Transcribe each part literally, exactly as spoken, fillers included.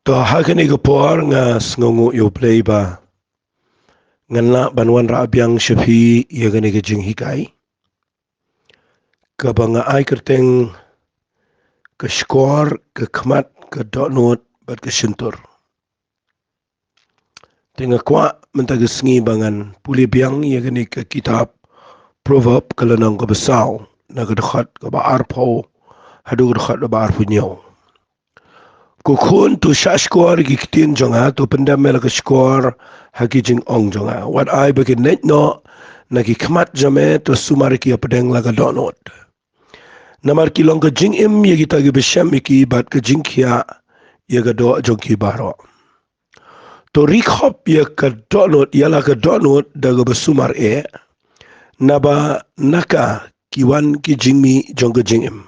To ha kane ka por nga sngewnguh ïa U Blei ba ngan lah ban wanrah biang sha phi ïa kane ka jinghikai kaba nga ai kyrteng ka shkor, ka khmat, ka dohnud bad ka shyntur. Te nga kwah mynta ka sngi ba ngan pule biang ïa kane ka kitab Proverb, ka lynnong kaba saw, na ka dkhot kaba arphew haduh ka dkhot kaba arphew hynñiew. Ko khun, to shah shkor ïa ki ktien jong nga, to pyndem me la ka shkor ha ki jingong jong nga. Wat ai ba kin leit noh na ki khmat jong me, to sumar ïa ki hapdeng la ka dohnud. Namar ki long ka jingim ïa kita kiba shem ïa ki, bad ka jingkhiah ïa ka doh jong ki baroh. To ri khop ïa ka dohnud, ïa la ka dohnud da kaba sumar eh, naba na ka ki wan ki jingmih jong ka jingim.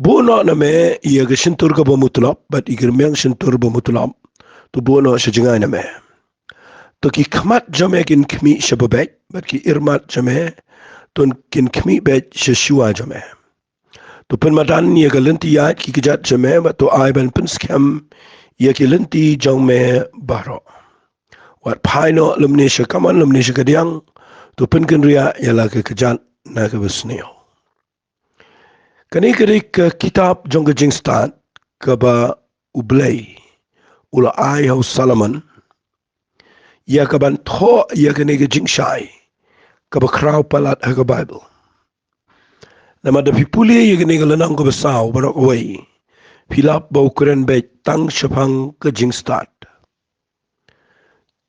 Buh noh na me ïa ka shyntur kaba mutlop, bad ïa ka rmiang shyntur ba mutlop to buh noh sha jngai na me. To ki khmat jong me kin khmih sha babeit, bad ki irmat jong me to kin khmih beit sha shuwa jong me. To pynmadan ïa ka lynti ïaid ki kjat jong me, bad to ai ban pynskhem ïa ki lynti jong me baroh. Wat phai noh lymne sha kamon lymne sha kadiang, to pynkynriah ïa la ka kjat na kaba sniew. Kane ka dei ka kitab jong ka jingstad kaba U Blei u la ai ha u Solomon ïa kaban thoh ïa kane ka jingshai kaba khraw palat ha ka Baibl. Namar da phi pule ïa kane ka lynnong kaba saw baroh kawei, phi lap ba u kren beit tang shaphang ka jingstad.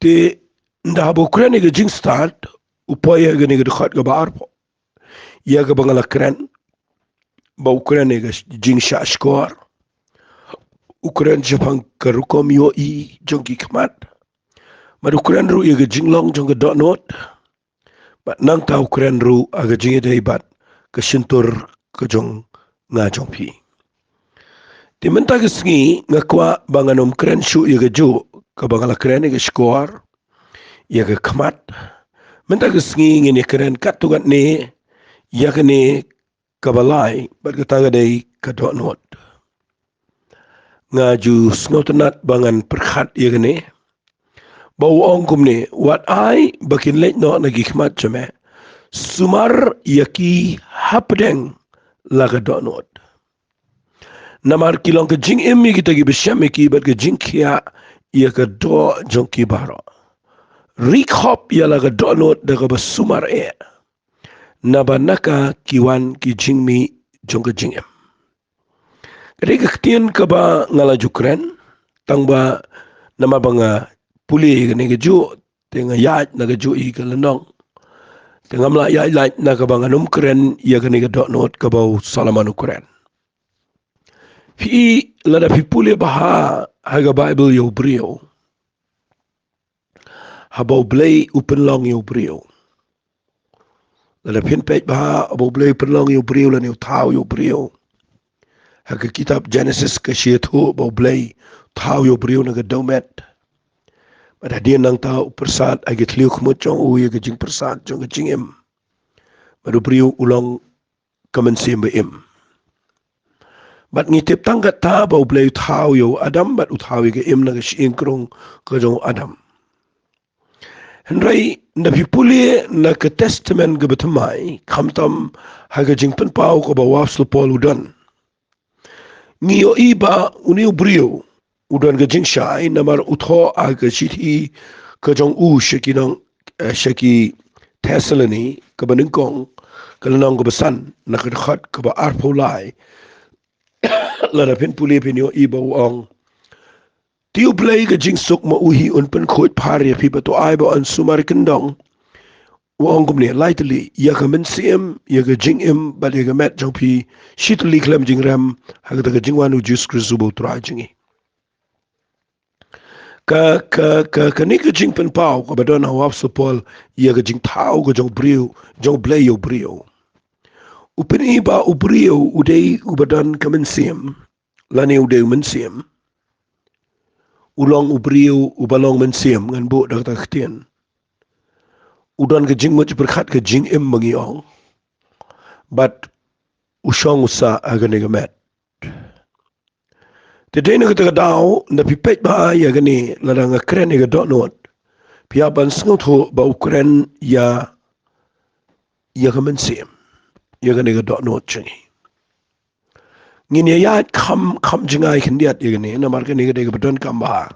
Te ynda haba u kren ïa ka jingstad, u poi ïa kane ka dkhot kaba arphew, ïa kaba nga la kren, ba u kren ïa ka jingshah shkor, u kren shaphang ka rukom ïohi jong ki khmat, bad u kren ruh ïa ka jinglong jong ka dohnud, bad nangta u kren ruh ha ka jingïadei bad ka shyntur ka jong nga jong phi. Te mynta ka sngi nga kwah ba ngan ym kren shuh ïa kajuh kaba nga la kren, ïa ka shkor, ïa ka khmat. Mynta ka sngi ngin ïa kren katto katne ïa kane kaba lai, bad kata ka dei ka dohnud. Nga ju sngewtynnat ba ngan pyrkhat ïa kane, ba u ong kumne: Wat ai ba kin leit noh na ki khmat jong me, sumar ïa ki hapdeng la ka dohnud. Namar ki long ka jingim ïa kita kiba shem ïa ki, bad ka jingkhiah ïa ka doh jong ki baroh. Ri khop ïa la ka dohnud da kaba sumar eh, naba na ka ki wan ki jingmih jong ka jingim. Ka dei ka ktien kaba nga la ju kren, tang ba namar ba nga pule ïa kane kajuh, te nga ïaid na kajuh ïa ka lynnong. Te ngam lah ïaid lait na kaba ngan ym kren ïa kane ka dohnud kaba u Solomon u kren. Phi, lada phi pule bha ha ka Baibl ïa u briew, haba U Blei u pynlong ïa u briew. Lada phin peit bha haba U Blei u pynlong ïa u briew lane u thaw ïa u briew, ha ka kitab Genesis ka shi ïathuh ba U Blei u thaw ïa u briew na ka dewmet. Bad hadien nangta u pyrsad ha ki thliew khmut jong u ïa ka jingpyrsad jong ka jingim. Bad u briew u long ka mynsiem ba im. Bad ngi tip tang katta ba U Blei u thaw ïa u Adam, bad u thaw ïa ka Im na ka shyieng krung ka jong u Adam. Hynrei ynda phi pule na ka Testament kaba thymmai, khamtam ha ka jingpynpaw kaba u Apostol Paul u don, ngi ïohi ba une u briew u don ka jingshai, namar u thoh ha ka shithi ka jong u sha ki nong, eh, sha ki Thessaloni kaba nyngkong, ka lynnong kaba san, na ka dkhot kaba arphew lai. Lada phin pule phin ïohi ba u ong: Te U Blei ka jingsuk ma u hi un pynkhuid phar ïa phi, bad to ai ba yn sumar kyndong, u ong kumne, lai tylli, ïa ka mynsiem, ïa ka jingim, bad ïa ka met jong phi shi tylli khlem jingrem, ha kata ka jingwan u Jisu Khrist uba U Trai jong ngi. Ka, ka, ka, kane ka jingpynpaw kaba don ha u Apostol Paul ïa ka jingthaw ka jong u briew, jong U Blei ïa u briew, u pyni ba u briew u dei uba don ka mynsiem, lane u dei u mynsiem. U long u briew uba long mynsiem, ngan buh da kata ka ktien. U don ka jingmut jingpyrkhat, ka jingim ba ngi ong. Bad u shong u sah ha kane ka met. Te dei na kata ka daw, nda phi peit bha ïa kane, lada nga kren ïa ka dohnud, phi hap ban sngewthuh ba u kren ïa, ïa ka mynsiem, ïa kane ka dohnud jong ngi. Ngin ïa ïaid kham, kham jngai khyndiat ïa kane, namar kane ka dei kaba donkam bha.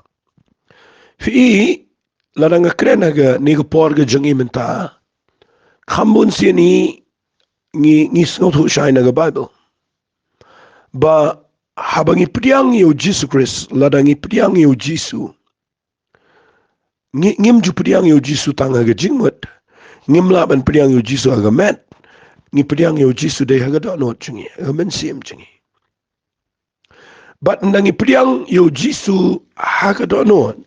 Phi i, lada nga kren ha kane ka por ka jong ngi mynta, kham bun sien ngi, ngi, ngi sngewthuh shai na ka Baibl ba haba ngi pdiang ïa u Jisu Khrist, lada ngi pdiang ïa u Jisu, ngi, ngim ju pdiang ïa u Jisu tang ha ka jingmut, ngim lah ban pdiang ïa u Jisu ha ka met, ngi pdiang ïa u Jisu dei ha ka dohnud jong ngi, ha ka mynsiem jong ngi. Bad nda ngi pdiang ïa u Jisu ha ka dohnud,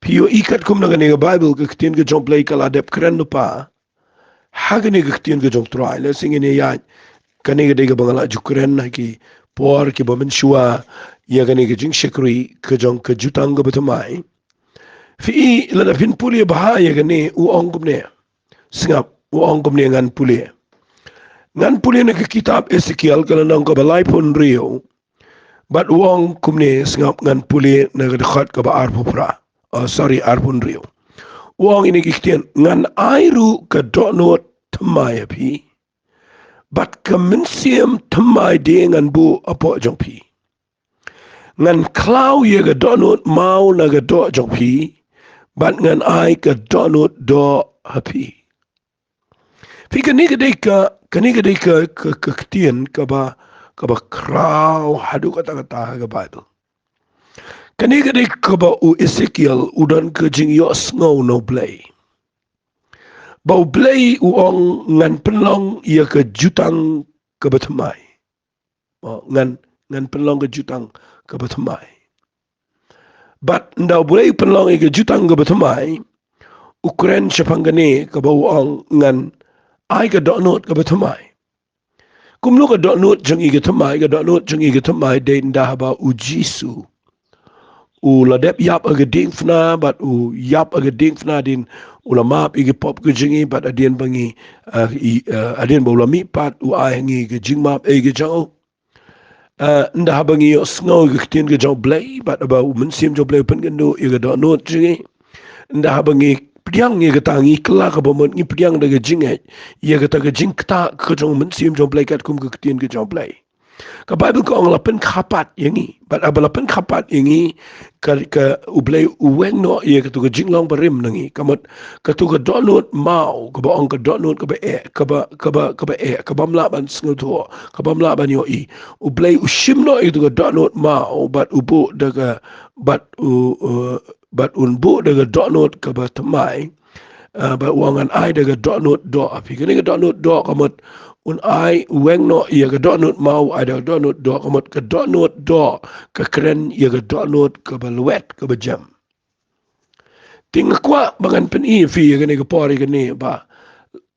phi ïohi katkum na kane ka Baibl, ka ktien ka jong U Blei ka la dep kren lypa ha kane ka ktien ka jong U Trai. Lehse ngin ïa ïaid, kane ka dei kaba nga la ju kren ha ki por kiba mynshuwa ïa kane ka jingshakri ka jong ka jutang kaba thymmai. Phi i, lada phin pule bha ïa kane, u ong kumne. Sngap, u ong kumne, ngan pule. Ngan pule na ka kitab Esekiel ka lynnong kaba laiphew hynriew. Bad u ong kumne, sngap, ngan pule na ka dkhot kaba arphew phra. Oh, sorry, arphew hynriew. U ong ïa kine ki ktien, ngan ai ruh ka dohnud thymmai ha phi, bad ka mynsiem thymmai de ngan buh hapoh jong phi. Ngan khlaw ïa ka dohnud maw na ka doh jong phi, bad ngan ai ka dohnud doh ha phi. Phi, kane ka dei ka, kane ka dei ka, ka, ka ktien kaba, kaba khraw haduh katta katta ha ka Baibl. Kane ka dei kaba u Esekiel u don ka jingïohsngew na U Blei. Ba U Blei u ong, ngan pynlong ïa ka jutang kaba thymmai. Oh, ngan, ngan pynlong ka jutang kaba thymmai. Bad nda U Blei u pynlong ïa ka jutang kaba thymmai, u kren shaphang kane kaba u ong, ngan ai ka dohnud kaba thymmai. Kumno ka dohnud jong ngi ka thymmai? Ka dohnud jong ngi ka thymmai dei nda haba u Jisu u la dep ïap ha ka diengphna, bad u ïap ha ka diengphna hadien u la map ïa ki pop ka jong ngi, bad hadien ba ngi, eh, i, eh, hadien ba u la mihpat, u ai ha ngi ka jingmap, eh, ka jong u. Eh, nda haba ngi ïohsngew ïa ka ktien ka jong U Blei, bad haba u Mynsiem jong U Blei u pynkynduh ïa ka dohnud jong ngi, nda haba ngi pdiang ïa kata, ngi kylla kaba mut, ngi pdiang da ka jingngeit ïa kata ka jingktah ka jong u Mynsiem jong U Blei katkum ka ktien ka jong U Blei. Ka Baibl ka ong la pynkha pat ïa ngi. Bad haba la pynkha pat ïa ngi, ka, ka U Blei u weng noh ïa kato ka jinglong barim na ngi. Ka mut, kato ka dohnud maw, kaba ong ka dohnud kaba eh, kaba, kaba, kaba eh, kabym lah ban sngewthuh, kabym lah ban ïohi. U Blei u shim noh ïa kato ka dohnud maw, bad u buh da ka, bad u, uh, bad un buh da ka dohnud kaba thymmai. Ah, bad u ong, ngan ai da ka dohnud doh ha phi. Kane ka dohnud doh ka mut un ai, u weng noh ïa ka dohnud maw, u ai da ka dohnud doh, ka mut ka dohnud doh ka kren ïa ka dohnud kaba lwet, kaba jem. Te nga kwah ba ngan pyni ïa phi ïa kane ka por, ïa kane ba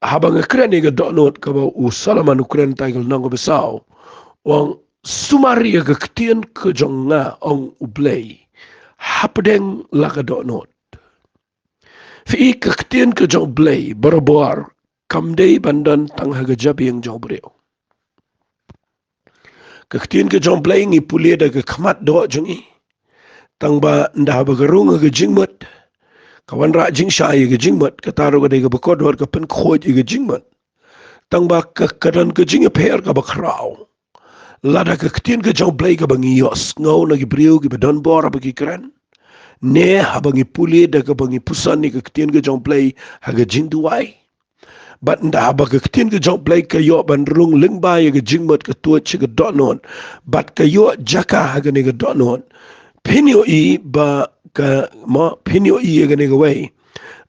haba nga kren ïa ka dohnud kaba u Solomon u kren ha ka lynnong kaba saw, u ong, sumar ïa ka ktien ka jong nga, ong U Blei, hapdeng la ka dohnud. Phi i, ka ktien ka jong U Blei barabor kam dei ban don tang ha ka jabieng jong u briew. Ka ktien ka jong U Blei ngi pule da ka khmat doh jong ngi. Tang ba nda haba ka rung ha ka jingmut, ka wanrah jingshai ïa ka jingmut, kata ruh ka dei kaba kordor, ka pynkhuid ïa ka jingmut. Tang ba ka, ka don ka jingïapher kaba khraw. Lada ka ktien ka jong U Blei kaba ngi ïohsngew na ki briew kiba don bor haba ki kren, ne haba ngi pule da kaba ngi puson ïa ka ktien ka jong U Blei ha ka jingduwai. Bad nda haba ka ktien ka jong U Blei ka ïoh ban rung lyngba ïa ka jingmut, ka tuid sha ka dohnud, bad ka ïoh jaka ha kane ka dohnud, phin ïohi ba ka, mo, phin ïohi ïa kane kawei,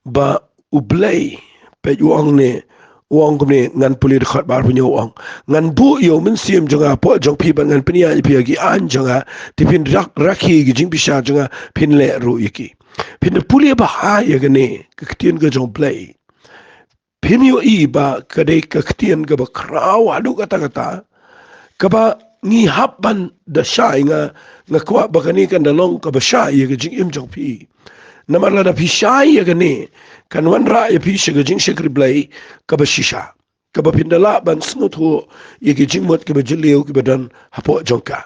ba U Blei, peit, u ong ne, u ong kumne, ngan pule dkhot ba arphew hynñiew, u ong, ngan buh ïa u Mynsiem jong nga hapoh jong phi bad ngan pynïaid ïa phi ha ki aiñ jong nga, te phin rak, rakhe ïa ki jingbishar jong nga, phin leh ruh ïa ki. Phin da pule bha ïa kane ka ktien ka jong U Blei, phin ïohi ba ka dei ka ktien kaba khraw haduh katta katta, kaba ngi hap ban da shai. Nga, nga kwah ba kane kan da long kaba shai ïa ka jingim jong phi. Namar lada phi shai ïa kane, kan wanrah ïa phi sha ka jingshakri Blei kaba shisha, kaba phin da lah ban sngewthuh ïa ki jingmut kiba jylliew kiba don hapoh jong ka.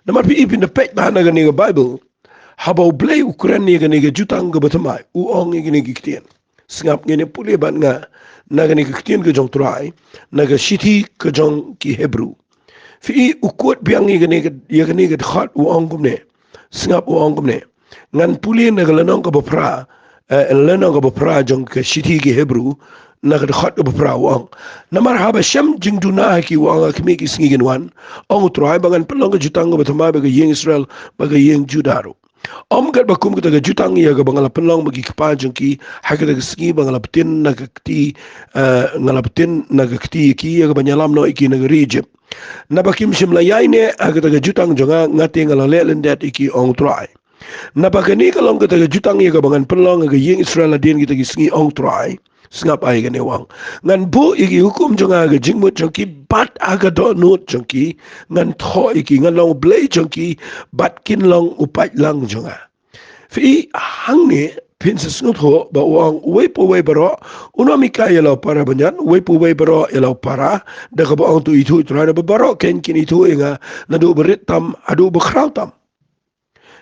Namar phi i, phin da peit bha na kane ka Baibl, haba U Blei u kren ïa kane ka jutang kaba thymmai, u ong ïa kine ki ktien. Sngap, ngin ïa pule bad nga na kane ka ktien ka jong U Trai, na ka shithi ka jong ki Hebru. Phi i, u quote biang ïa kane ka, ïa kane ka dkhot, u ong kumne. Sngap, u ong kumne. Ngan pule na ka lynnong kaba phra, eh, lynnong kaba phra jong ka shithi ki Hebru, na ka dkhot kaba phra, u ong: Namar haba shem jingduna ha ki, u ong, ha khmih ki sngi kin wan, ong U Trai, ba ngan pynlong ka jutang kaba thymmai bad ka ïing Israel bad ka ïing Judah ruh, ym katba kum kata ka jutang ïa kaba nga la pynlong bad ki kpa jong ki ha kata ka sngi ba nga la btin na ka kti, eh, nga la btin na ka kti ïa ki, ïa kaba ïalam noh ïa ki na ka ri Ijipt. Naba kim shym la ïaineh ha kata ka jutang jong nga, nga te nga la leh lyndet ïa ki, ong U Trai. Naba kane ka long kata ka jutang ïa kaba ngan pynlong ha ka ïing Israel hadien kita ki sngi, ong U Trai. Sngap, ai kane u ong: Ngan buh ïa ki hukum jong nga ha ka jingmut jong ki, bad ha ka dohnud jong ki ngan thoh ïa ki. Ngan long U Blei jong ki, bad kin long u paidlang jong nga. Phi i, hangne phin sa sngewthuh ba u ong, uwei pa uwei baroh un ym hikai ïa la u para bynñiat, uwei pa uwei baroh ïa la u para, da kaba ong, to ithuh ïa U Trai, naba baroh kein kin ithuh ïa nga, naduh ba rit tam haduh ba khraw tam.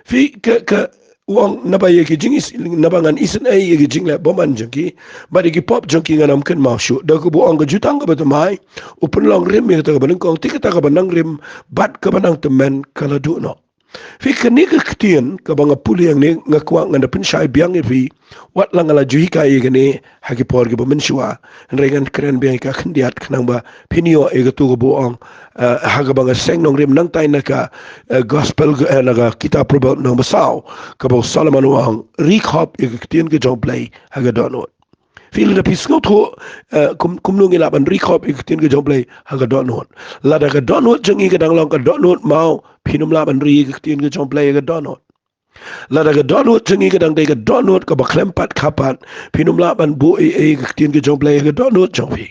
Phi, ka, ka, u ong, naba ïa ki jingis-, naba ngan isynei ïa ki jingleh bymman jong ki, bad ïa ki pop jong ki ngan ym kynmaw shuh. Da kaba u ong, ka jutang kaba thymmai u pynlong rim ïa kata kaba nyngkong, te kata kaba nang rim bad kaba nang tymmen ka la duh noh. Phi, kane ka ktien kaba nga pule hangne, nga kwah ngan da pynshai biang ïa phi, wat la nga la ju hikai ïa kane ha ki por kiba mynshuwa, hynrei ngan kren biang ïa ka khyndiat khnang ba phin ïoh ïa katu kaba u ong, eh, ha kaba nga seng nongrim nangtai na ka, eh, gospel, eh, na ka kitab Proverb nong ba saw, kaba u Solomon u ong, ri khop ïa ka ktien ka jong U Blei ha ka dohnud. Phi, lada phi sngewthuh, eh, kum, kumno ngi lah ban ri khop ïa ka ktien ka jong U Blei ha ka dohnud. Lada ka dohnud jong ngi ka dang long ka dohnud maw, phin ym lah ban ri ïa ka ktien ka jong U Blei ha ka dohnud. Lada ka dohnud jong ngi ka dang dei ka dohnud kaba khlem pat kha pat, phin ym lah ban buh ei ei ïa ka ktien ka jong U Blei ha ka dohnud jong phi.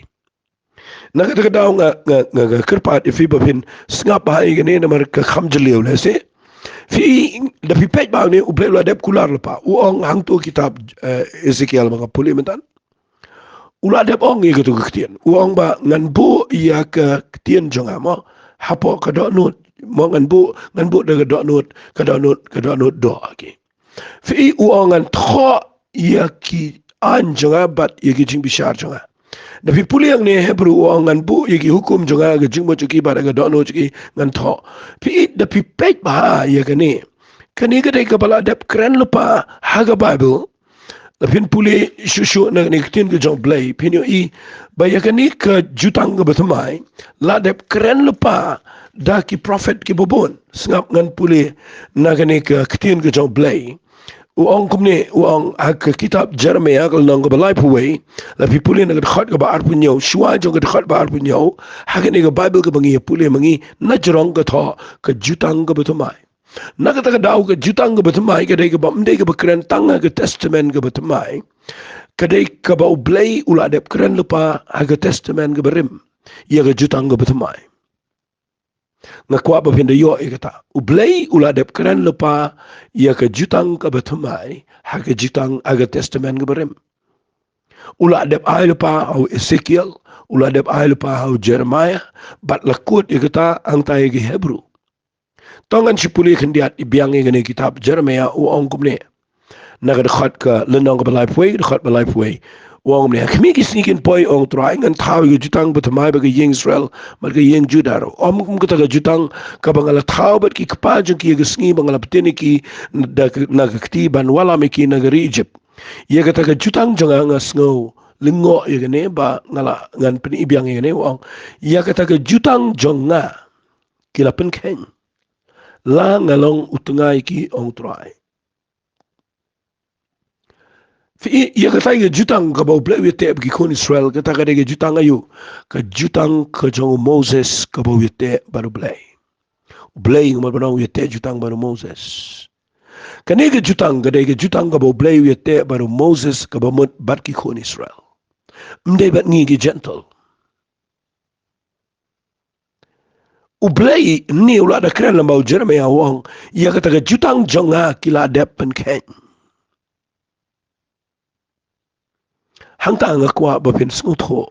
Na kata ka daw nga, nga, nga, nga kyrpad ïa phi ba phin sngap bha ïa kane namar ka kham jylliew lehse. Phi, da phi peit bha hangne, U Blei u la dep kular lypa. U ong hangto kitab, eh, Ezekiel ba nga pule mynta. U la dep ong ïa katu ka ktien. U ong ba ngan buh ïa ka ktien jong nga mo hapoh ka dohnud. Mo ngan buh, ngan buh da ka dohnud, ka dohnud, ka dohnud doh, okay. Phi, u ong ngan thoh ïa ki aiñ jong nga bad ïa ki jingbishar jong nga. Da phi pule hangne Hebru, u ong ngan buh ïa ki hukum jong nga ha ka jingmut jong ki bad ha ka dohnud jong ki ngan thoh. Phi, da phi peit bha ïa kane, kane ka dei kaba la dep kren lypa ha ka Baibl. Da phin pule shuh shuh na kane ka ktien ka jong U Blei, phin ïohi ba ïa kane ka jutang kaba thymmai la dep kren lypa da ki prophet kiba bun. Sngap, ngan pule na kane ka ktien ka jong U Blei. U ong kumne, u ong ha ka kitab Jeremaïah ka lynnong kaba laiphew wei, la phi pule na ka dkhot kaba arphew hynñiew, shuwa jong ka dkhot ba arphew hynñiew, ha kane ka Baibl kaba ngi ïa pule ma ngi, na jrong ka thoh ka jutang kaba thymmai. Na kata ka daw ka jutang kaba thymmai ka dei kaba ym dei kaba kren tang ha ka Testament kaba thymmai. Ka dei kaba U Blei u la dep kren lypa ha ka Testament kaba rim ïa ka jutang kaba thymmai. Nga kwah ba phin da ïoh ïa kata. U Blei u la dep kren lypa ïa ka jutang kaba thymmai ha ka jutang, ha ka Testament kaba rim. U la dep ai lypa ha u Ezekiel, u la dep ai lypa ha u Jeremaïah, bad la quote ïa kata hangta ïa ki Hebru. To ngan shu pule khyndiat biang ïa kane ka kitab Jeremaïah, u ong kumne. Na ka dkhot ka lynnong kaba laiphew wei, dkhot ba laiphew wei. U ong kumne: Ha khmih ki sngi kin poi, ong U Trai, ngan thaw ïa ka jutang ba thymmai bad ka ïing Israel bad ka ïing Judah ruh, ym kum kata ka jutang kaba nga la thaw bad ki kpa jong ki ha ka sngi ba nga la btin ïa ki da ka, na ka kti ban wallam ïa ki na ka ri Ijipt. Ïa kata ka jutang jong nga, nga sngew lyngngoh ïa kane ba nga la, ngan pyni biang ïa kane, u ong. Ïa kata ka jutang jong nga ki la pynkheiñ la nga long u tnga ïa ki, ong U Trai. Phi i, ïa kata ka jutang kaba U Blei u ïateh bad ki khun Israel, kata ka dei ka jutang aïu? Ka jutang ka jong u Moses kaba u ïateh bad U Blei. U Blei nga mut ban ong u ïateh jutang bad u Moses. Kane ka jutang ka dei ka jutang kaba U Blei u ïateh bad u Moses kaba mut bad ki khun Israel. Ym dei bad ngi ki Gentile. U Blei ni u la da kren lem bad u Jeremaïah, u ong, ïa kata ka jutang jong nga ki la dep pynkheiñ. Hangta nga kwah ba phin sngewthuh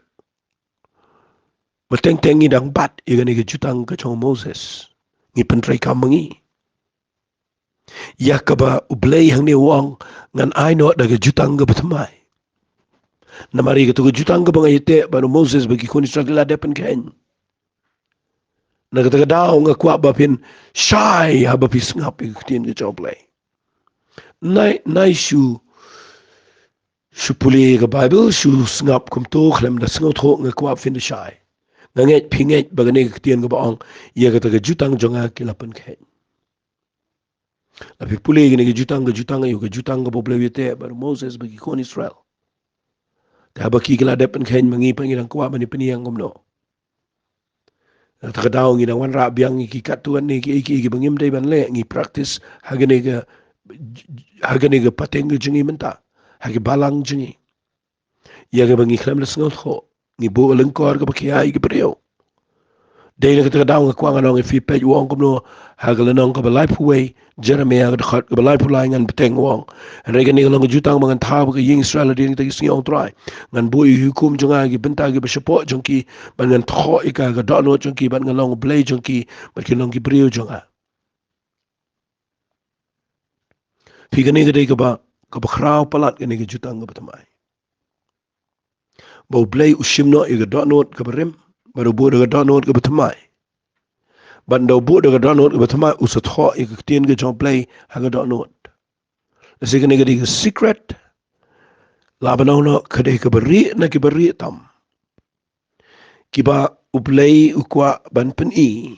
ba teng teng ngi dang bat ïa kane ka jutang ka jong u Moses. ngi pyntreikam ma ngi. Ïa kaba U Blei hangne u ong, ngan ai noh da ka jutang kaba thymmai. Namar ïa kata ka jutang kaba nga ïateh bad u Moses bad ki khun Israel ki la dep pynkheiñ. Na kata ka daw nga kwah ba phin shai haba phi sngap ïa ka ktien ka jong U Blei. Nai, nai shu, shu pule ïa ka Bible, shu sngap kumto, khlem da sngewthuh, nga kwah phin da shai. Nga ngeit phi ngeit ba kane ka ktien kaba ong, ïa kata ka jutang jong nga ki la pynkheiñ. La phi pule ïa kane ka jutang, ka jutang aïu, ka jutang kaba U Blei u ïateh bad u Moses bad ki khun Israel. Te haba ki ki la dep pynkheiñ ma ngi pat ngi dang kwah ban ïa pynïeng kumno. Na kata ka daw ngi dang wanrah biang ïa ki katto katne ki, ki, ki, kiba ngim dei ban leh, ngi practice ha kane ka, ha kane ka pateng ka jong ngi mynta, ha ki balang jong ngi. Ïa kaba ngi khlem da sngewthuh, ngi buh lyngkor kaba khia ïa ki briew. Dei na kata ka daw nga kwah ngan ong ïa phi, peit u ong kumno ha ka lynnong kaba laiphew wei, Jeremiah ka dkhot kaba laiphew lai, ngan bteng, u ong: Hynrei kane ka long ka jutang ba ngan thaw bad ka ïing Israel hadien kita ki sngi, ong U Trai. Ngan buh ïa ki hukum jong nga, ki bynta kiba shapoh jong ki, bad ngan thoh ïa ka ha ka dohnud jong ki, bad ngan long U Blei jong ki, bad kin long ki briew jong nga. Phi, kane ka dei kaba, kaba khraw palat kane ka jutang kaba thymmai. Ba U Blei u shim noh ïa ka dohnud kaba rim, bad u buh da ka dohnud kaba thymmai. Bad ynda u buh da ka dohnud kaba thymmai, u sa thoh ïa ka ktien ka jong U Blei ha ka dohnud. Lehse kane ka dei ka secret, lah ban ong noh ka dei kaba rieh na kiba rieh tam, kiba U Blei u kwah ban pyni,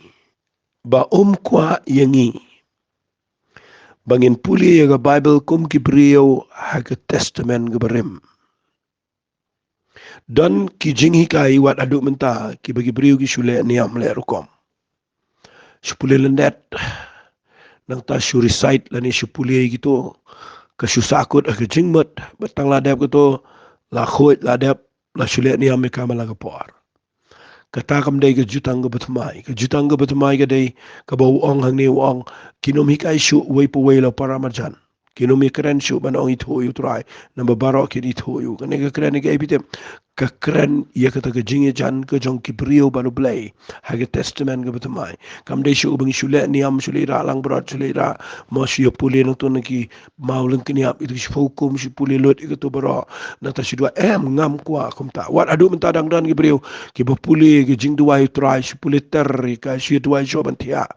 ba um kwah ïa ngi ba ngin pule ïa ka Bible kum ki briew ha ka Testament kaba rim. Don ki jinghikai wat haduh mynta kiba ki briew ki shu leh niam leh rukom. Shu pule lyndet, nangta shu recite lane shu pule ïa kito, ka shu sahkut ha ka jingmut, bad tang la dep kato, la khuid, la dep, la shu leh niam ïa ka man la ka por. Kata kam dei ka jutang kaba thymmai. Ka jutang kaba thymmai ka dei kaba u ong hangne, u ong, kim nym hikai shuh uwei pa uwei la para marjan. Kim nym ïakren shuh ban ong ithuh ïa U Trai, namar baroh kin ithuh ïa u. Kane ka kren ïa kaei, phi tip? Ka kren ïa kata ka jingïajan ka jong ki briew bad U Blei ha ka Testament kaba thymmai. Kam dei shuh ba ngi shu leh niam, shu leit rah langbrot, shu leit rah, mo, shu ïa pule nangto na ki maw lyngkniap, ïa ki shiphew hukum, shu pule lut ïa kato baroh, nangta shu duwai. Em, ngam kwah kumta. Wat haduh mynta dang don ki briew kiba pule ïa ka jingduwai U Trai, shu pule ter ïa ka, shu ïa duwai shuwa ban thiah.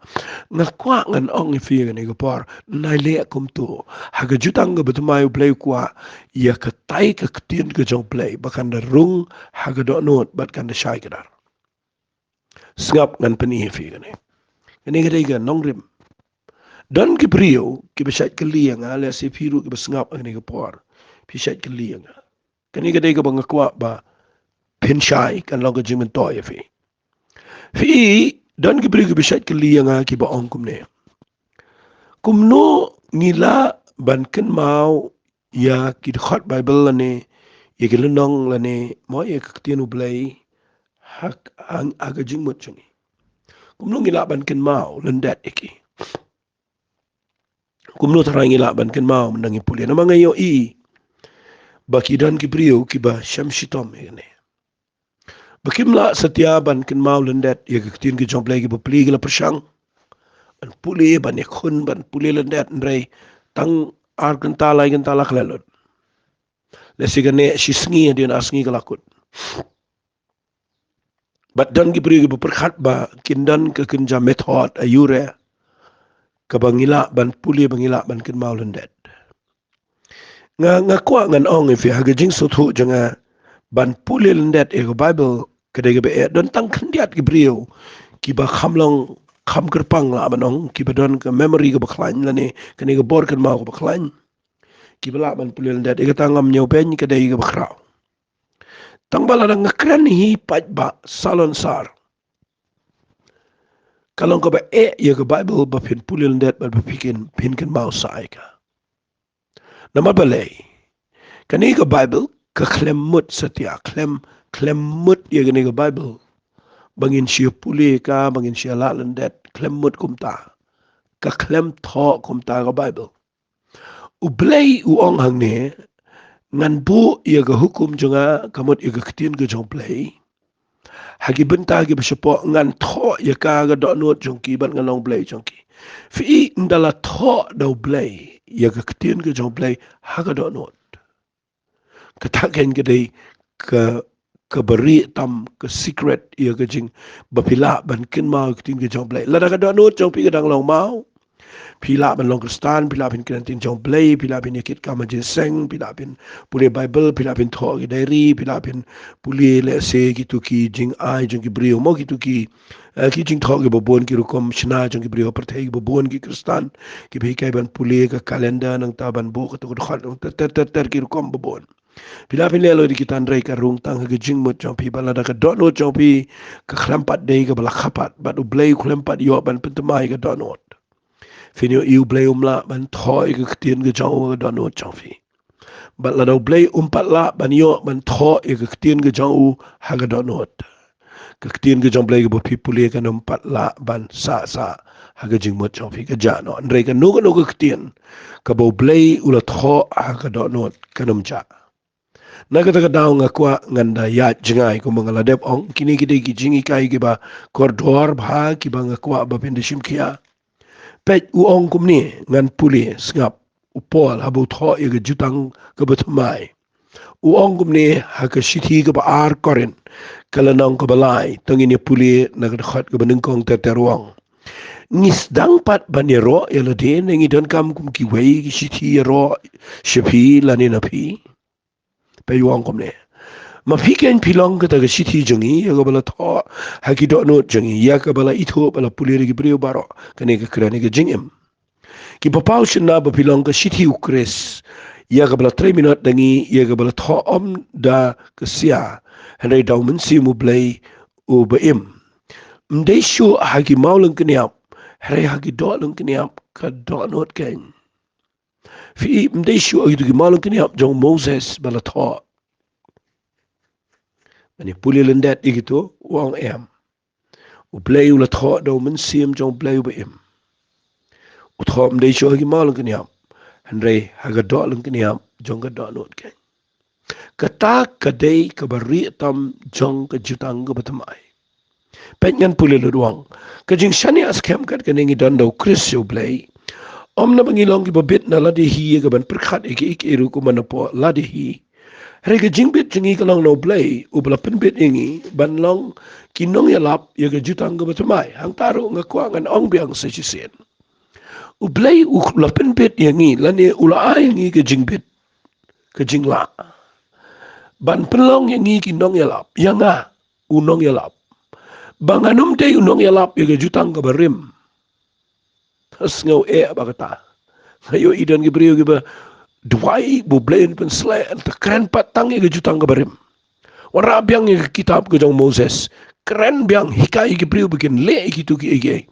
Nga kwah ngan ong ïa phi kane ka por, nai leh kumto. Ha ka jutang kaba thymmai U Blei u kwah ïa katai ka ktien ka jong U Blei ba kan da rung ha ka dohnud bad kan da shai kdar. Sngap, ngan pyni ïa phi kane. Kane ka dei ka nongrim. Don ki briew kiba shait kylli ïa nga, lehse phi ruh kiba sngap ha kane ka por phi shait kylli ïa nga. Kane ka dei kaba nga kwah ba phin shai, kan long ka jingmyntoi ïa phi. Phi, don ki briew kiba shait kylli ïa nga kiba ong kumne: Kumno ngi lah ban kynmaw ïa ki dkhot Bible lane ïa ki lynnong lane, mo, ïa ka ktien U Blei ha, ha, ha ka jingmut jong ngi? Kumno ngi lah ban kynmaw lyndet ïa ki? Kumno tharai ngi lah ban kynmaw mynda ngi pule? Namar nga ïohi ba ki don ki briew kiba shem shitom ïa kane, ba kim lah satia ban kynmaw lyndet ïa ka ktien ka jong U Blei, kiba plie ki la pyrshang ban pule, ban ïakhun, ban pule lyndet, hynrei tang ar kynta, lai kynta la khleh lut. Lehse kane shi sngi, hadien ar sngi ka la kut. Bad don ki briew kiba pyrkhat ba kin don ka kynja method aiu re kaba ngi lah ban pule, ba ngi lah ban kynmaw lyndet. Nga, nga kwah ngan ong ïa phi, ha ka jingsngewthuh jong nga, ban pule lyndet ïa ka Bible ka dei kaba eh. Don tang khyndiat ki briew kiba kham long, kham kyrpang lah ban ong, kiba don ka memory kaba khlaiñ lane kane ka bor kynmaw kaba khlaiñ, kiba lah ban pule lyndet. Ïa kata ngam ñiewbeiñ, ka dei kaba khraw. Tang ba lada nga kren hi paidbah salonsar, ka long kaba eh ïa ka Bible ba phin pule lyndet bad ba phin, phin kynmaw sah ïa ka. Namar balei? Kane ka Bible ka khlem mut satia, khlem, khlem mut ïa kane ka Bible ba ngin shu pule ïa ka, ba ngin shu lah lyndet, khlem mut kumta. Ka khlem thoh kumta ka Bible. U Blei u ong hangne: Ngan buh ïa ka hukum jong nga, ka mut ïa ka ktien ka jong U Blei, Ha ki bynta kiba shapoh ngan thoh ïa ka ha ka dohnud jong ki bad ngan long Blei jong ki. Phi i, ynda la thoh da U Blei ïa ka ktien ka jong U Blei ha ka dohnud, kata kein ka dei ka, kaba rieh tam, ka secret ïa ka jing, ba phi lah ban kynmaw ïa ka ktien ka jong U Blei. Lada ka dohnud jong phi ka dang long maw, phi lah ban long Khristan, phi lah ban kren ktien jong U Blei, phi lah ban ïa kit kam ha jingïaseng, phi lah ban pule Baibl, phi lah ban thoh ki diary, phi lah ban pule lehse kito ki jingai jong ki briew, mo kito ki, eh, ki jingthoh kiba bun, ki rukom shna jong ki briew ha pyrthei kiba bun, ki Khristan kiba hikai ban pule ka calendar, nangta ban buh kato ka dkhot, ter ter ter ter, ki rukom ba bun. Phi lah ban leh lade kita, hynrei ka rung tang ha ka jingmut jong phi, ba lada ka dohnud jong phi ka khlem pat dei kaba la kha pat, bad U Blei u khlem pat ïoh ban pynthymmai ïa ka dohnud, phin ïohi U Blei um lah ban thoh ïa ka ktien ka jong u ha ka dohnud jong phi. Bad lada U Blei um pat lah ban ïoh ban thoh ïa ka ktien ka jong u ha ka dohnud, ka ktien ka jong U Blei kaba phi pule kan ym pat lah ban sah sah ha ka jingmut jong phi, ka jah noh. Hynrei kano kano ka ktien kaba U Blei u la thoh ha ka dohnud kan ym jah. Na kata ka daw nga kwah ngan da ïaid jngai kumba nga la dep ong, kine ki dei ki jinghikai kiba kordor bha kiba nga kwah ba phin da shim khia. Peit, u ong kumne, ngan pule, sngap, u Paul haba u thoh ïa ka jutang kaba thymmai, u ong kumne ha ka shithi kaba ar Korinth, ka lynnong kaba lai, to ngin ïa pule na ka dkhot kaba nyngkong ter ter, u ong: Ngi sdang pat ban ïaroh ïa lade, ne ngi donkam kum kiwei ki shithi ïaroh sha phi lane na phi? Peit, u ong kumne: Ma phi kein phi long kata ka shithi jong ngi, ïa kaba la thoh ha ki dohnud jong ngi, ïa kaba la ithuh bad la pule da ki briew baroh. Kane ka kren ïa ka jingim. Ki paw shynna ba phi long ka shithi U Khrist, ïa kaba la trei minot da ngi, ïa kaba la thoh ym da ka sia, hynrei da U Mynsiem U Blei uba im. Ym dei shuh ha ki maw lyngkniap, hynrei ha ki doh lyngkniap ka dohnud kein. Phi i, ym dei shuh ha kito ki maw lyngkniap jong u Moses ba la thoh. Ban ïa pule lyndet ïa kito, u ong em. U Blei u la thoh da U Mynsiem jong U Blei uba im. U thoh ym dei shuh ha ki maw lyngkniap, hynrei ha ka doh lyngkniap jong ka dohnud kein. Kata ka dei kaba rieh tam jong ka jutang kaba thymmai. Peit, ngan pule lut, u ong: Ka jingshaniah skhem kat kane ngi don da U Khrist sha U Blei, ym naba ngi long kiba bit na lade hi ïa ka ban pyrkhat ïa kiei kiei ruh kumba napoh lade hi. Hynrei ka jingbit jong ngi ka long na U Blei uba la pynbit ïa ngi ban long ki nongïalap ïa ka jutang kaba thymmai. Hangta ruh nga kwah ngan ong biang sa shisien. U Blei u la pynbit ïa ngi, lane u la ai ïa ngi ka jingbit, ka jinglah, ban pynlong ïa ngi ki nongïalap, ïa nga u nongïalap, ba ngan ym dei u nongïalap ïa ka jutang kaba rim. Sngew eh ba kata. Nga ïohi don ki briew kiba duwai ba U Blei un pynsleh, hynrei kren pat tang ïa ka jutang kaba rim. Wanrah biang ïa ka kitab ka jong u Moses. Kren biang, hikai ïa ki briew ba kin leh ïa kito kiei kiei.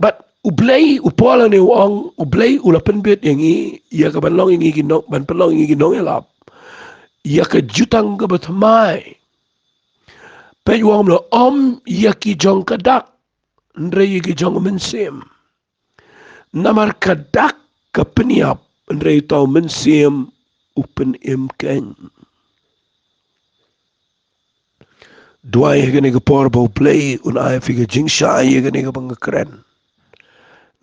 Bad U Blei, u Paul hangne u ong, U Blei u la pynbit ïa ngi ïa ka ban long ïa ngi ki nong, ban pynlong ïa ngi ki nongïalap ïa ka jutang kaba thymmai. Peit, u ong kumno? Ym ïa ki jong ka dak, hynrei ïa ki jong u Mynsiem. Namar ka dak ka pynïap, hynrei uta u Mynsiem u pynim kein. Duwai ha kane ka por ba U Blei un ai ïa phi ka jingshai ïa kane kaba nga kren.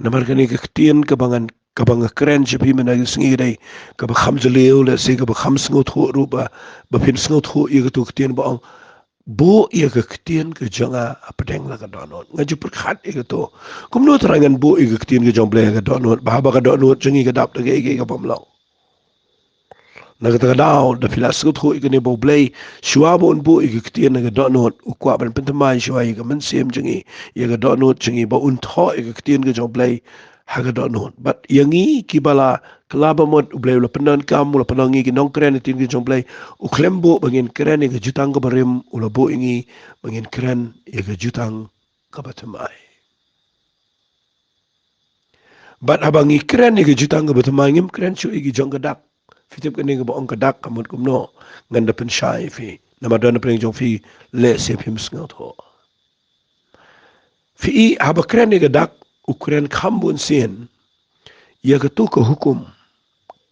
Namar kane ka ktien kaba ngan, kaba nga kren sha phi mynta ka sngi ka dei kaba kham jylliew, lehse kaba kham sngewthuh ruh, ba, ba phin sngewthuh ïa kato ka ktien ba ong, buh ïa ka ktien ka jong nga hapdeng la ka dohnud. Nga ju pyrkhat ïa kato. Kumno trai ngan buh ïa ka ktien ka jong U Blei ha ka dohnud, ba haba ka dohnud jong ngi ka dap da kaei kaei ka bym long? Na kata ka daw, da phi la sngewthuh ïa kane ba U Blei, shuwa ba un buh ïa ka ktien ha ka dohnud, u kwah ban pynthymmai shuwa ïa ka mynsiem jong ngi, ïa ka dohnud jong ngi, ba un thoh ïa ka ktien ka jong U Blei ha ka dohnud. Bad ïa ngi kiba la kylla ba mut, U Blei u la pyndonkam, u la pynlong ngi ki nongkren ïa ka ktien ka jong U Blei, u khlem buh ba ngin kren ïa ka jutang kaba rim, u la buh ïa ngi ba ngin kren ïa ka jutang kaba thymmai. Bad haba ngi kren ïa ka jutang kaba thymmai, ngim kren shuh ïa ki jong ka dak. Phi tip kane kaba ong ka dak ka mut kumno? Ngan da pynshai ïa phi. Namar don napdeng jong phi lehse phim sngewthuh. Phi i, haba kren ïa ka dak, u kren kham bunsien ïa kato ka hukum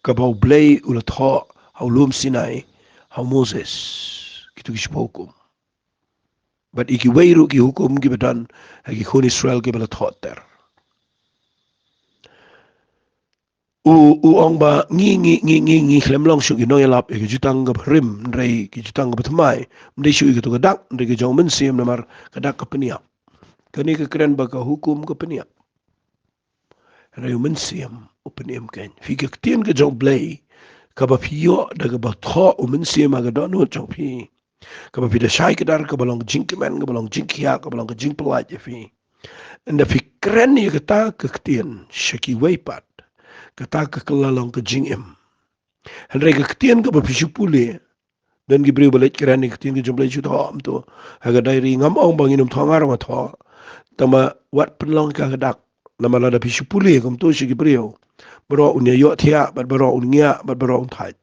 kaba U Blei u la thoh ha u lum Sinai ha u Moses, kito ki shiphew hukum. Bad ïa kiwei ruh ki hukum kiba don ha ki khun Israel kiba la thoh ter. U, u ong ba ngi, ngi, ngi, ngi, ngi khlem long shuh ki nongïalap ïa ka jutang kaba rim, hynrei ki jutang kaba thymmai. Ym dei shuh ïa kato ka dak, hynrei ka jong u Mynsiem namar ka dak ka pynïap. Kane ka kren ba ka hukum ka pynïap. Hynrei u Mynsiem u pynim keiñ. Phi, ka ktien ka jong u Blei kaba phi ïoh da kaba thoh u Mynsiem ha ka dohnud jong phi, kaba phi da shai kdar, kaba long ka jingkmen, kaba long ka jingkhiah, kaba long ka jingpyllait ïa phi. Ynda phi kren ïa kata ka ktien sha kiwei pat, kata ka kylla long ka jingim. Hynrei ka ktien kaba phi shu pule, don ki briew ba leit kren ïa ka ktien ka jong u Blei, shu thoh kumto ha ka diary. Ngam ong ba ngin ym thoh, nga ruh nga thoh. Tangba wat pynlong ïa ka ka dak. Namar lada phi shu pule kumto sha ki briew, baroh un ïa ïohthiah, bad baroh un ngiah, bad baroh un thait.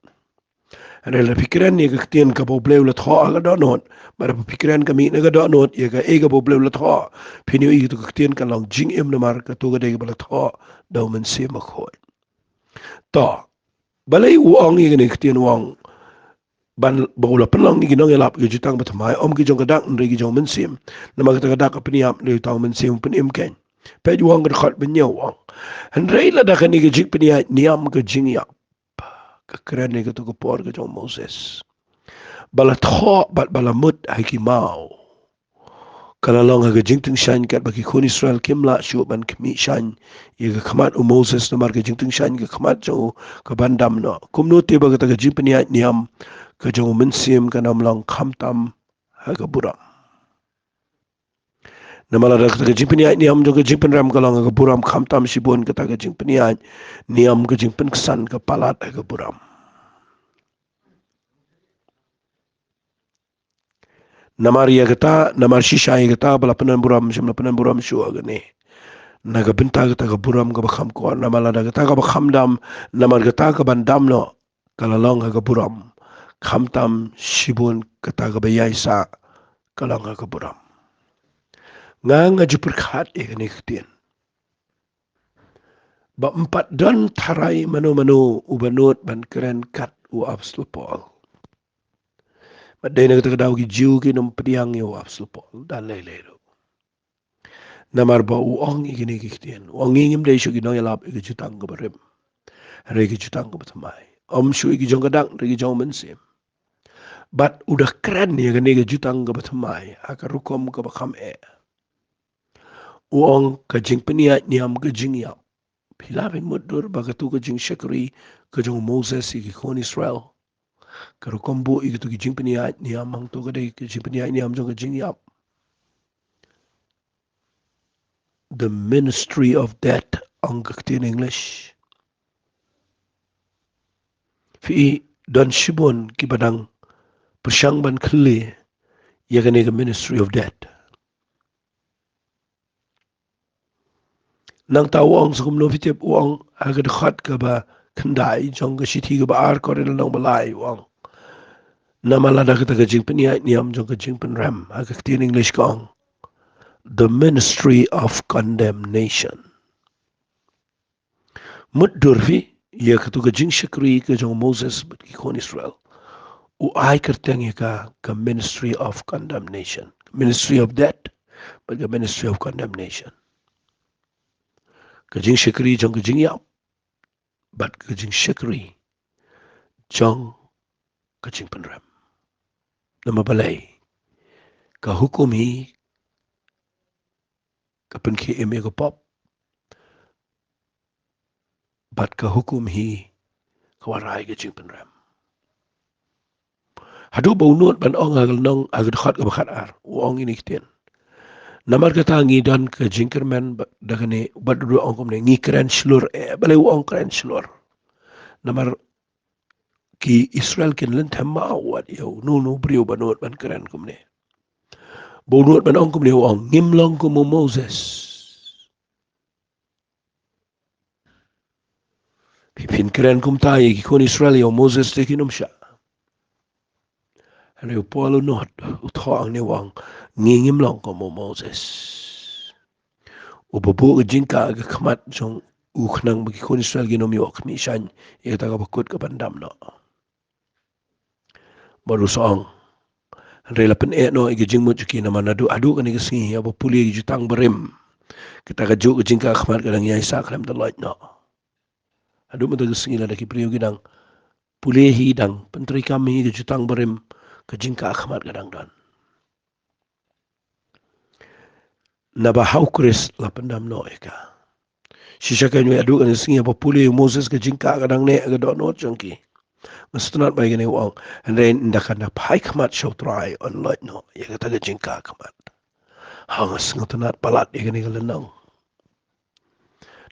Hynrei lada phi kren ïa ka ktien kaba u Blei u la thoh ha ka dohnud, bad lada phi kren ka mih na ka dohnud ïa kaei kaba u Blei u la thoh, phin ïohi kato ka ktien kan long jingim namar kato ka dei kaba la thoh da u Mynsiem Bakhuid. To, balei u ong ïa kane ka ktien, u ong ban, ba u la pynlong ïa ki nongïalap ïa ka jutang bathymmai, ym ki jong ka dak hynrei ki jong u Mynsiem. Namar kata ka dak ka pynïap, hynrei uta u Mynsiem u pynim keiñ. Peit, u ong ka dkhot ba hynñiew, u ong: Hynrei lada kane ka jingpynïaid niam ka jingïap, ka kren ïa kato ka por ka jong u Moses, ba la thoh bad ba la mut ha ki maw, ka la long ha ka jingtyngshaiñ katba ki khun Israel kim lah shuh ban khmih shaiñ ïa ka khmat u Moses namar ka jingtyngshaiñ ka khmat jong u ka ban dam noh. Kumno te ba kata ka jingpynïaid niam ka jong u Mynsiem kan ym long khamtam ha ka burom? Namar lada kata ka jingpynïaid niam jong ka jingpynrem ka long ha ka burom, khamtam shibun kata ka jingpynïaid niam ka jingpynksan ka palat ha ka burom. Namar ïa kata, namar shisha ïa kata ba la pyndonkam burom, shym la pyndonkam burom shuh ha kane. Na ka bynta kata ka burom kaba kham kor, namar lada kata kaba kham dam, namar kata ka ban dam noh, ka la long ha ka burom, khamtam shibun kata kaba ïaisah ka long ha ka burom. Nga, nga ju pyrkhat ïa kane ka ktien ba ym pat don tharai mano mano uba nud ban kren kat u Apostol Paul. Bad dei na kata ka daw ki Jiw kin ym pdiang ïa u Apostol Paul da lei lei ruh. Namar ba u ong ïa kine ki ktien, u ong: Ngi ngim dei shuh ki nongïalap ïa ka jutang kaba rim, hynrei ka jutang kaba thymmai. Ym shuh ïa ki jong ka dak, hynrei ki jong u Mynsiem. Bad u da kren ïa kane ka jutang kaba thymmai ha ka rukom kaba kham eh. U ong ka jingpynïaid niam ka jingïap. Phi lah ban mutdur ba kato ka jingshakri ka jong u Moses ïa ki khun Israel, ka rukom buh ïa kato ka jingpynïaid niam, hangto ka dei ka jingpynïaid niam jong ka jingïap. The ministry of death, ong ka ktien English. Phi, don shibun kiba dang pyrshang ban khlieh ïa kane ka ministry of death. Nangta u ong, sa kumno phi tip, u ong ha ka dkhot kaba khyndai jong ka shithi kaba ar Korinth lynnong ba lai, u ong: Namar lada kata ka jingpynïaid niam jong ka jingpynrem, ha ka ktien English ka ong, the ministry of condemnation. Mutdur phi ïa kato ka jingshakri ka jong u Moses bad ki khun Israel. U ai kyrteng ïa ka ka ministry of condemnation, ministry of death, bad ka ministry of condemnation. Ka jingshakri jong ka jingïap bad ka jingshakri jong ka jingpynrem. Namar balei? Ka hukum hi ka pynkhie im ïa ka pop, bad ka hukum hi ka wanrah ïa ka jingpynrem. Haduh ba u nud ban ong ha ka lynnong, ha ka dkhot kaba khatar, u ong ïa kine ki ktien: Namar kata ngi don ka jingkyrmen ba, da kane, bad u ong kumne: Ngi kren shlur eh. Balei u ong kren shlur? Namar ki Israel kin lynthem maw wat ïa uno uno u briew ba nud ban kren kumne. Ba u nud ban ong kumne, u ong: Ngim long kum u Moses. Phi, phin kren kumta ïa ki khun Israel, ïa u Moses te kin ym shah. Hynrei u Paul u nud, u thoh hangne, u ong: Ngi ngim long kum u Moses, uba buh ka jingkah ha ka khmat jong u khnang ba ki khun Israel kin ym ïoh khmih shaiñ ïa kata kaba kut ka ban dam noh. Bad u sa ong: Hynrei la pyneh noh ïa ka jingmut jong ki namar naduh haduh kane ka sngi haba pule ïa ki jutang barim, kata kajuh ka jingkah khmat ka dang ïaisah khlem da loit noh. Haduh mynta ka sngi lada ki briew ki dang pule hi, dang pyntreikam hi ïa ka jutang barim, ka jingkah khmat ka dang don. Naba ha U Khrist la pyndam noh ïa ka. Shisha kein, haduh kane ka sngi haba pule ïa u Moses ka jingkah ka dang neh ha ka dohnud jong ki. Nga sngewtynnat ba ïa kane u ong, hynrei ynda kan da phai khmat sha U Trai yn loit noh ïa kata ka jingkah khmat. Ha, nga sngewtynnat palat ïa kane ka lynnong.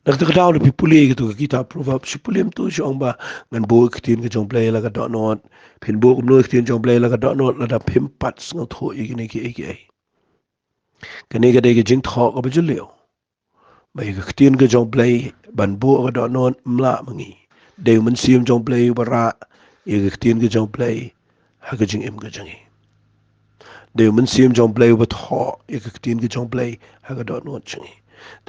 Na kata ka daw lada phi pule ïa kato ka kitab Proverb, shu pule kumto, shu ong ba ngan buh ïa ka ktien ka jong U Blei la ka dohnud. Phin buh kumno ïa ka ktien jong U Blei la ka dohnud lada phim pat sngewthuh ïa kine kiei kiei. Kane ka dei ka jingthoh kaba jylliew. Ba ïa ka ktien ka jong U Blei ban buh ha ka dohnud ym lah ma ngi. Dei u Mynsiem jong U Blei uba rah ïa ka ktien ka jong U Blei ha ka jingim ka jong ngi. Dei u Mynsiem jong U Blei uba thoh ïa ka ktien ka jong U Blei ha ka dohnud jong ngi.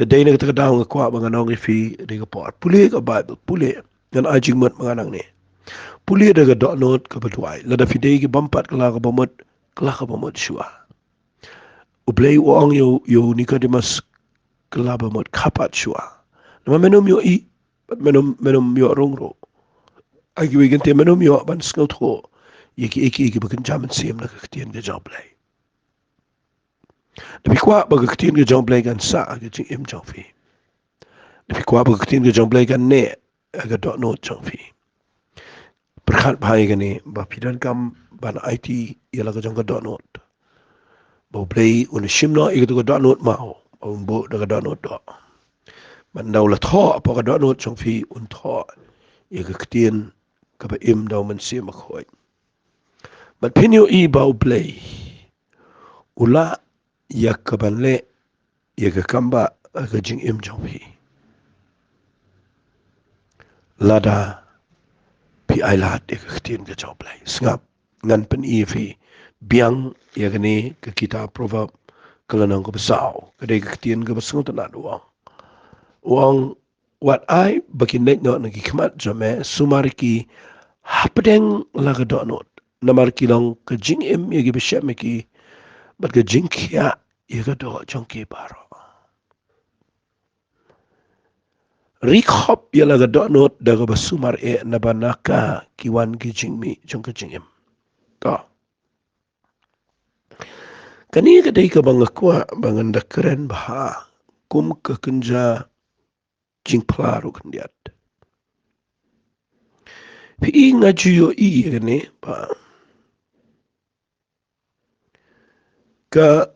Te dei na kata ka daw nga kwah ba ngan ong ïa phi, dei ka por, pule ka Baibl, pule. Ngan ai jingmut ma nga nangne. Pule da ka dohnud kaba duwai. Lada phi dei ki bym pat kylla kaba mut, kylla kaba mut shuwa. U Blei u ong ïa u, ïa u Nicodemus, kylla ba mut, kha pat shuwa. Namar men ym ïohi, bad men ym, men ym ïoh rung ruh. Ha kiwei ki kyntien men ym ïoh ban sngewthuh ïa kiei kiei kiba kynja mynsiem na ka ktien ka jong U Blei. Lada phi kwah ba ka ktien ka jong U Blei kan sah ha ka jingim jong phi, lada phi kwah ba ka ktien ka jong U Blei kan neh ha ka dohnud jong phi, pyrkhat bha ïa kane, ba phi donkam ban aiti ïa la ka jong ka dohnud. Ba U Blei un shim noh ïa kato ka dohnud maw, ba un buh da ka dohnud doh. Bad ynda u la thoh hapoh ka dohnud jong phi, un thoh ïa ka ktien kaba im da u Mynsiem Bakhuid. Bad phin ïohi ba U Blei u lah ïa kaban leh ïa ka kam ba ha ka jingim jong phi, lada phi ailad ïa ka ktien ka jong U Blei. Sngap, ngan pyni ïa phi biang ïa kane ka kitab Proverb, ka lynnong kaba saw, ka dei ka ktien kaba sngewtynnat, u ong. U ong, wat ai ba kin leit noh na ki khmat jong me, sumar ïa ki hapdeng la ka dohnud. Namar ki long ka jingim ïa kiba shem ïa ki, bad ka jingkhiah ïa ka doh jong ki baroh. Ri khop ïa la ka dohnud da kaba sumar eh, naba na ka ki wan ki jingmih jong ka jingim. To. Kane ka dei kaba nga kwah ba ngan da kren bha kum ka kynja jingphla ruh khyndiat. Phi i, nga ju ïohi ïa kane ba ka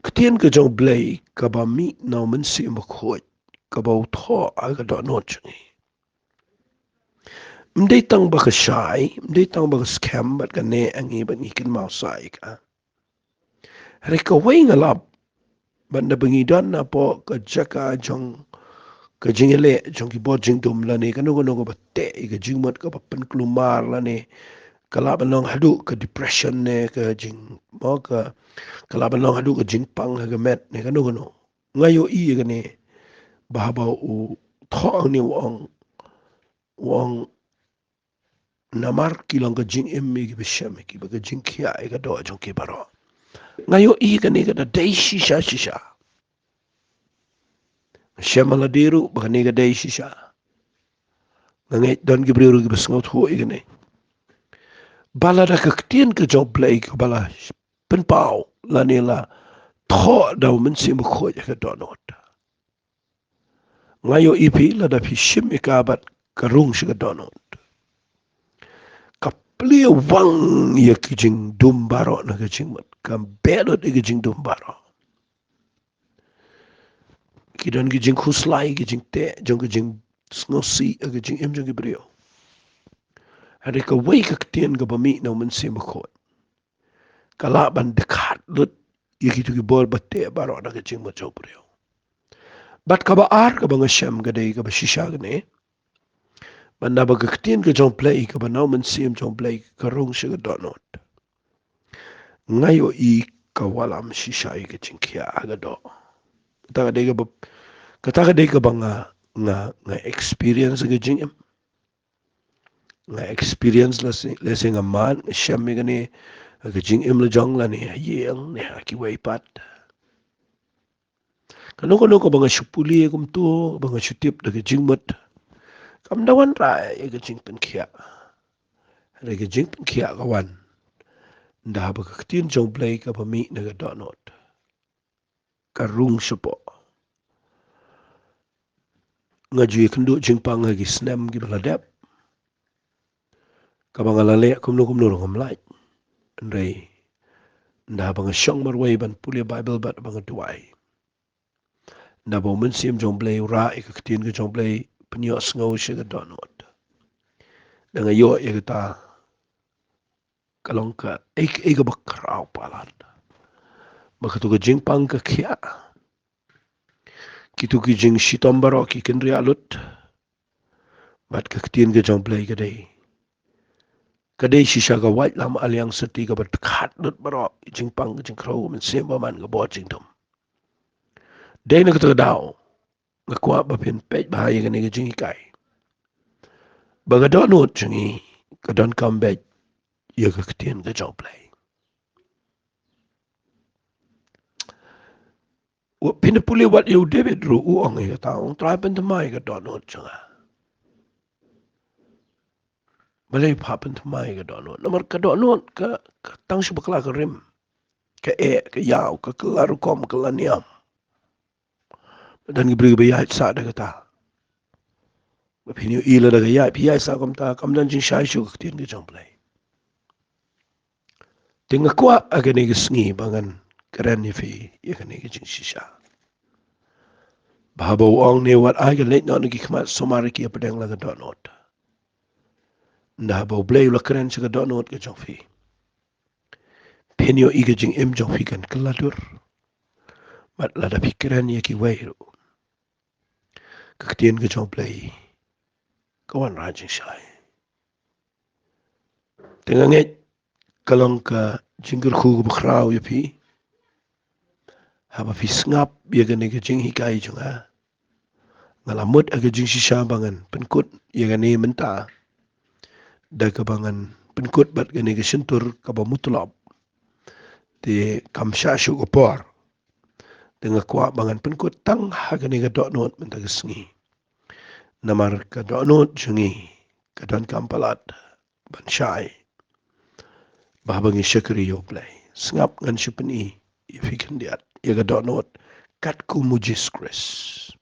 ktien ka jong U Blei kaba mih na u Mynsiem Bakhuid, kaba u thoh ha ka dohnud jong ngi, ym dei tang ba ka shai, ym dei tang ba ka skhem bad ka neh ha ngi bad ngi kynmaw sah ïa ka. Hynrei kawei nga lap, bad naba ngi don hapoh ka jaka jong ka jingïaleh jong ki bor jingdum lane kano kano kaba teh ïa ka jingmut kaba pynkulmar lane ka lah ban long haduh ka depression ne ka jing, mo, ka, ka lah ban long haduh ka jingpang ha ka met ne kano kano. Nga ïohi ïa kane ba haba u thoh hangne u ong, u ong, namar ki long ka jingim ïa kiba shem ïa ki, bad ka jingkhiah ïa ka doh jong ki baroh. Nga ïohi kane ka da dei shisha shisha. Nga shem ha lade ruh ba kane ka dei shisha. Nga ngeit don ki briew ruh kiba sngewthuh ïa kane. Ba lada ka ktien ka jong U Blei kaba la pynpaw lane la thoh da u Mynsiem Bakhuid ha ka dohnud, nga ïohi, phi, lada phi shim ïa ka bad ka rung sha ka dohnud, ka plie wang ïa ki jingdum baroh na ka jingmut, ka beh lut ïa ki jingdum baroh. Ki don ki jingkhuslai, ki jingteh jong ki jingsngewsih ha ka jingim jong ki briew. Hynrei kawei ka ktien kaba mih na u Mynsiem Bakhuid ka lah ban dkhat lut ïa kito ki bor ba teh baroh na ka jingmut jong u briew. Bad kaba ar kaba nga shem ka dei kaba shisha kane, ba naba ka ktien ka jong U Blei kaba na u Mynsiem jong U Blei ka rung sha ka dohnud, nga ïohi ka wallam shisha ïa ka jingkhiah ha ka doh. Kata ka dei kaba, kata ka dei kaba nga, nga, nga experience ha ka jingim. Nga experience, lehse, lehse nga mad, nga shem ïa kane, ha ka jingim la jong lane ha ïing ne ha kiwei pat. Kano kano kaba nga shu pule kumto, kaba nga shu tip da ka jingmut, kam da wanrah ïa ka jingpynkhiah. Hynrei ka jingpynkhiah ka wan da haba ka ktien jong U Blei kaba mih na ka dohnud ka rung shapoh. Nga ju ïakynduh jingpang ha ki snem kiba la dep, kaba nga la leh kumno kumno ruh ngam lait. Hynrei da haba nga shong marwei ban pule Baibl bad ba nga duwai, da haba U Mynsiem jong U Blei u rah ïa ka ktien ka jong U Blei pynïohsngew sha ka dohnud, da nga ïoh ïa kata ka long kaei kaei kaba khraw palat. Ba kato ka jingpang ka khiah, kito ki jingshitom baroh ki kynriah lut. Bad ka ktien ka jong U Blei ka dei, ka dei shisha ka waitlam aliang syrti kaba dkhot lut baroh ki jingpang ka jingkhrew ka mynsiem bymman ka bor jingdum. Dei na kata ka daw nga kwah ba phin peit bha ïa kane ka jinghikai, ba ka dohnud jong ngi ka donkam beit ïa ka ktien ka jong U Blei. Wat phin pule wat ïa u David ruh u ong ïa kata, u ong, Trai, pynthymmai ïa ka dohnud jong nga. Balei pha pynthymmai ïa ka dohnud? Namar ka dohnud ka, ka tang shu bakla ka rim, ka eh, ka ïaw, ka kylla rukom, ka kylla niam. Don ki briew ba ïaid sah da kata. Ba phin ïohi lada ka ïaid, phi ïaid sah kumta, kam don jingshai shuh ka ktien ka jong U Blei. Te nga kwah ha kane ka sngi ba ngan kren ïa phi ïa kane ka jingshisha, ba haba u ong ne wat ai ka leit noh na ki khmat sumar ki ïa pdeng la ka dohnud. Da haba U Blei u la kren sha ka dohnud ka jong phi, phin ïohi ka jingim jong phi kan kylla dur. Bad lada phi kren ïa kiwei ruh, ka ktien ka jong U Blei ka wanrah jingshai. Te nga ngeit ka long ka jingkyrkhu kaba khraw ïa phi. Haba phi sngap ïa kane ka jinghikai jong nga, nga la mut ha ka jingshisha ba ngan pynkut ïa kane mynta da kaba ngan pynkut bad kane ka shyntur kaba mutlop. Te kam shah shuh ka por. Te nga kwah ba ngan pynkut tang ha kane ka dohnud mynta ka sngi. Namar ka dohnud jong ngi ka donkam palat ban shai ba haba ngi shakri ïa U Blei. Sngap, ngan shu pyni ïa phi khyndiat ïa ka dohnud katkum U Jisu Khrist.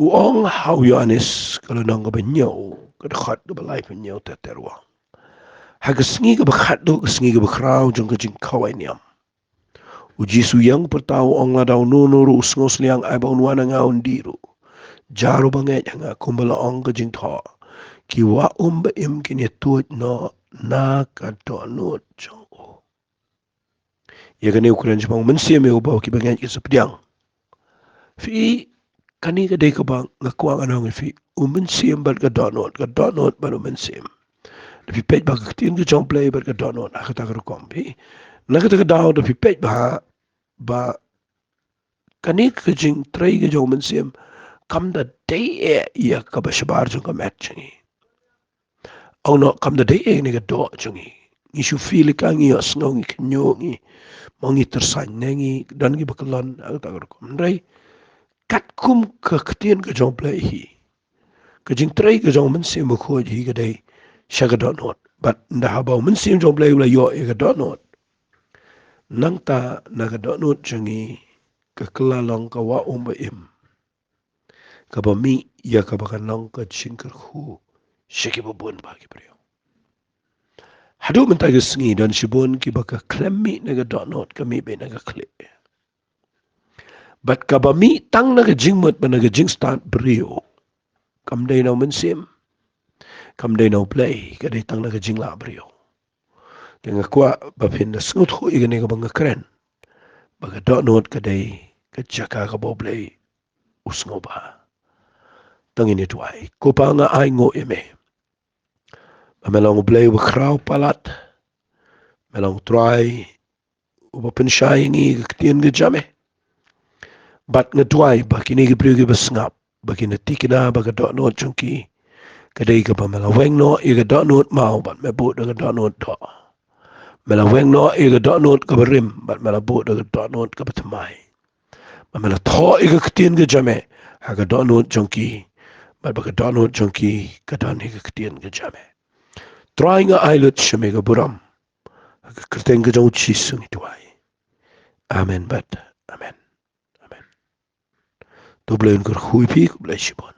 U ong ha u Ïoannis ka lynnong kaba hynñiew, ka dkhot kaba laiphew hynñiew ter ter, u ong, ha ka sngi kaba khatduh, ka sngi kaba khraw jong ka jingkhawai niam, U Jisu u ïeng, u pyrta, u ong, lada uno uno ruh u sngewsliang, ai ba un wan ha nga, un dih ruh. Jar u bangeit ha nga, kumba la ong ka jingthoh, ki wah um ba im kin ïa tuid noh na ka dohnud jong u. Ïa kane u kren shaphang u Mynsiem ïa u ba ki bangeit kin sa pdiang. Phi, kane ka dei kaba nga kwah ngan ong ïa phi, u Mynsiem bad ka dohnud, ka dohnud bad u Mynsiem. Da phi peit ba ka ktien ka jong U Blei bad ka dohnud ha kata ka rukom, phi, na kata ka daw da phi peit ba, ba kane ka jingtrei ka jong u Mynsiem kam da dei eh ïa kaba shabar jong ka met jong ngi. Ong noh, kam da dei eh ne ka doh jong ngi. Ngi shu feel ïa ka, ngi ïohsngew, ngi kynñiuh, ngi, mo ngi tyrsain ne ngi don kiba kyllon ha kata ka rukom. Hynrei katkum ka ktien ka jong U Blei hi, ka jingtrei ka jong u Mynsiem Bakhuid hi ka dei sha ka dohnud. Bad nda haba u Mynsiem jong U Blei u la ïoh ïa ka dohnud, nangta na ka dohnud jong ngi ka kylla long ka wah um ba im, kaba mih ïa kaba kan long ka jingkyrkhu sha kiba bun ba ki briew. Haduh mynta ka sngi don shibun kiba ka khlem mih na ka dohnud, ka mih beit na ka khlieh. Bad kaba mih tang na ka jingmut bad na ka jingstad briew, kam dei na u Mynsiem, kam dei na U Blei, ka dei tang na ka jinglah briew. Te nga kwah ba phin da sngewthuh ïa kane kaba nga kren, ba ka dohnud ka dei ka jaka kaba U Blei u sngewbha. To ngin ïa duwai. Ko Pa, nga ainguh ïa me ba me long U Blei uba khraw palat, me long U Trai uba pynshai ïa ngi ka ktien ka jong me. Bad nga duwai ba kine ki briew kiba sngap, ba kin da thikna ba ka dohnud jong ki ka dei kaba me la weng noh ïa ka dohnud maw bad me buh da ka dohnud doh. Me la weng noh ïa ka dohnud kaba rim, bad me la buh da ka dohnud kaba thymmai. Bad me la thoh ïa ka ktien ka jong me ha ka dohnud jong ki, bad ba ka dohnud jong ki ka don ïa ka ktien ka jong me. Trai, nga ai lut sha me ka burom. Ha ka kyrteng ka jong u Jisu ngi duwai. Amen bad amen. Amen. To Blei un kyrkhu ïa phi, khublei shibun.